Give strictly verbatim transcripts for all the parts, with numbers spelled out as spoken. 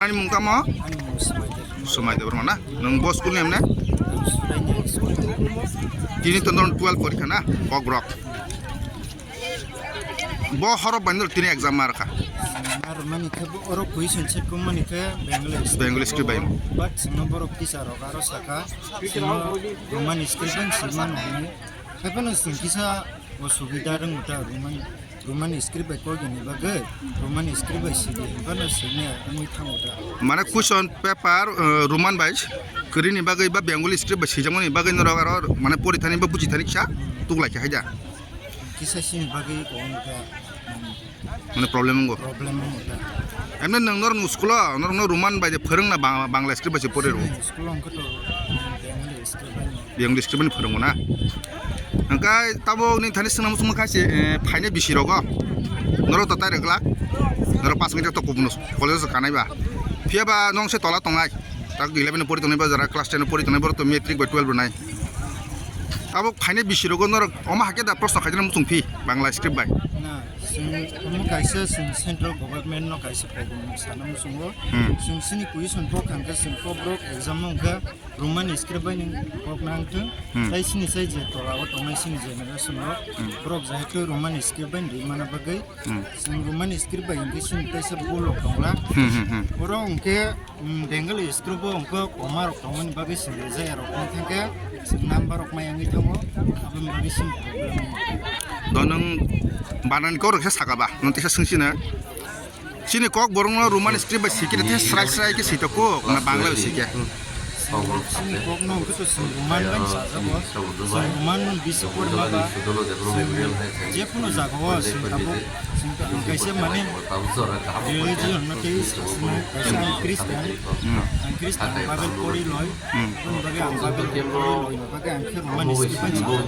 Ani mung tamo? Ani mung Sumai Debbarma. Sumai Debbarma na? Nwng bo school ni emne? Suraini school. Tini to non twelve porikha na? Kokrok. Bo horok bai tini exam mar kha. Ar mani khe bo oro question check ko mani khe Bengali script. Bengali script bai. But sino borok teacher rok aro saka, sino Roman script bai sima nangni. Haibano sing kisa o subida rwng ta Roman, Roman script bai koi gini bagwi, Roman script bai sigi, haibano sini wngwi thango ta. Mane question paper, uh, Roman bai kwrwini bagwi ba Bengali script bai swijamani bagwi norok aro mane porithani ba bujithani kisa tuklai kha haida. Kisa sini bagwi ko wngkha, um, Mane problem wngkha. Problem wngkha. Emne nwng norok school o norok no Roman bai de phwrwng na Bang-, Bangla script bai se pori rw. School o wngkha to, um, Bengali script bai no. Bengali script bai phwrwngo na. Hwnkhe tabuk ni thani swnam swngo kha se, eh, phainai bisi rogo. Norok to tai rwgla. Norok pas minute to kubun college o kanai ba. Phiya ba nong se tola tongnai. Tak eleven pori tongnai ba jora class ten pori tongnai borok to matric bai twelve rwnai. Tabuk phainai bisi rogo norok omo hakhe da proshno khaijana muchung phi Bangla script bai. Na, chwng omo kaisa chwng central government no kaisa problem sana muchungo. Hmm. Chwng sini question bo khangkhe chwng kobrok exam no wngkha Roman script bai nwng kok nang thung. Hmm. Tai sini sai je tola o tongnai sini generation rok. Hmm. Borok jehetu Roman script bai ri mana bagwi. Hmm. Chwng Roman script bai hwnkhe chwng kaisa bul rok tongla. Hmm, hmm, hmm. Oro hwnkhe, um, Bengali script bo hwnkhe koma rok tongmani bagwi chwng rijaya rok wng thangkhe chwng number rok mai wngwi thango. Aboni bagwi chwng problem wng. Do nwng banani kok rok khe saka ba? Nwng teisa swng sino. Chini kok borok no Roman script bai sikhe de srai srai khe sito kok na Bangla bai sikhe. Chini kok no hwnkhe to chwng Roman bai sajago. Chwng Roman bisi porma ba. Chwng jekhuno jagao chwng tabuk chwng kaisa mane religion no tei chwng kaisa ang Christian. Hmm. Ang Christian Bible pori loi. Hmm. Aboni bagwi ang Bible pori loi. Bagwi ang khe Roman script bai sajago.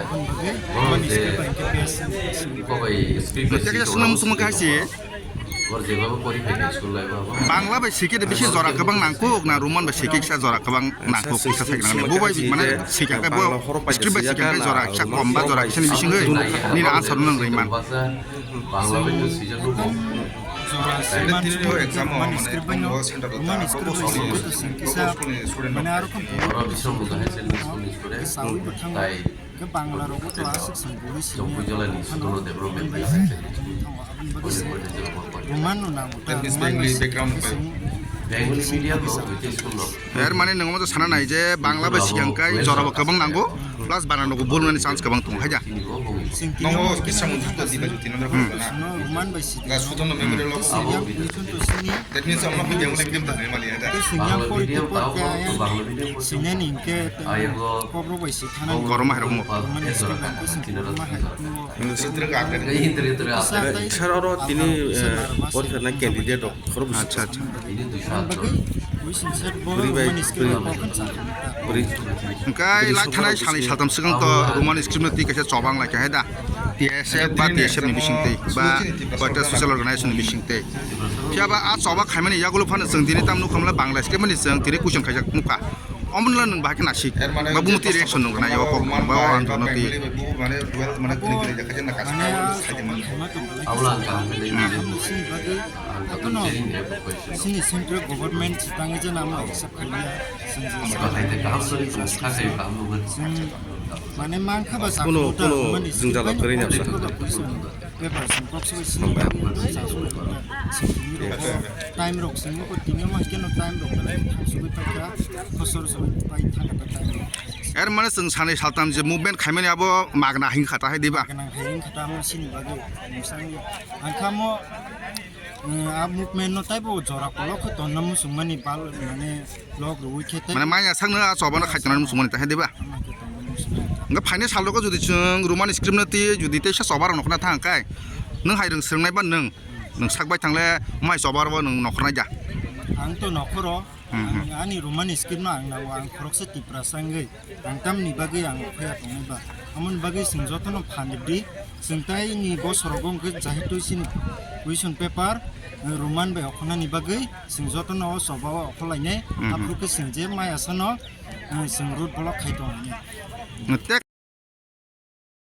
Aboni bagwi Roman script bai khe best. Tei kaisa swnam swngo khe hai se. Bangla bai sikhe de bisi jora kwbang nangkuk na Roman bai sikhe kisa jora kwbang nangkuk kisa thai nang bo bai mane sikha khe bo script bai sikha khe jora kisa kom ba jora kisa ni bisingwi nini answer nang rwi man. Jora siman Roman script bai no Roman script bai sikhe to sing kisa mane aro kom sawi bo thango. Ke Bangla rogo class six ni bumi sini. Chongpui jala ni school o development bai. Roman no nango. That means Bengali background. Bengali medium no, which is school no. Er mane nwng omo to sana nai je Bangla bai sikang kai jora bo kwbang nango, plus bana nogo bulmani chance kwbang tongo haida. Nongo kisa mun jukto di baju tinandra. Roman bai sidi. Ga sudan no memory lock. Abo. That means omo Bengali medium ta mali haida. Sinang pori pori kaya. Sinani ke. Ayo. Kobrok bai si thana. Korma hai rokmo. Mane sini bai ko sini korma hai rokmo. Sir oro tini, eh, porikha na candidate rok khoro bisi. Acha, acha. Bwrwi bai, bwrwi. Hwnkhe lai thanai salni saltham swkang to Roman script no twi kaisa chobang lai kha hai da. T S F ba T S F ni bising twi ba Social Organization ni bising twi. Phiya ba a choba khaimani yagulo phano chwng tini tam nukha mwnla Bangla script mani chwng tini question khaijak nukha. Omono nwng bahai khe nasik. Ba bumti reaction nwng rwnai o kok ba o ang jono twi. Sini central government tangwi je namo accept khalia. Mane mankha ba. Kuno, kuno jwngjal kwrwi ni absa. Paper song box bai sini. Time rok sini ko tini mas keno time rok sugwi paikha. Khosor sugwi pai thangkha time rok. Er mane chwng sanai saltam je movement khaimani abo magna hing khata hai diba? Magna hing khata mo sini bagwi. Musang angkha mo, eh, a movement no taibo jora kolok khe tonna musungmani bal mane log rwi khe tei. Mane maya sakno a chobano khaitona musungmani ta hai diba? Ama khe tonna musungmani ta. Nga phaini salogo jodi chwng Roman script no twi jodi teisa choba rok nokna thang kai. Nwng hai rwng swrwngnai ba nwng, nwng sak bai thangle mai choba rok nwng nokhornai da? Ang to nokhoro. Hmm, hmm. Ang ani Roman script no ang nango, ang khoroksa Tiprasa wngwi, ang tamni bagwi ang phaya tongnai ba? Amoni bagwi chwng jotono phan rwdi, chwng tai ni bosorogo wngkhe jehetu chini question paper, eh, Roman bai okhornani bagwi chwng jotono o choba o okhorlainai, hmm, hmm, aphuru khe chwng je maya sano, eh, chwng road block khai tongo. Tek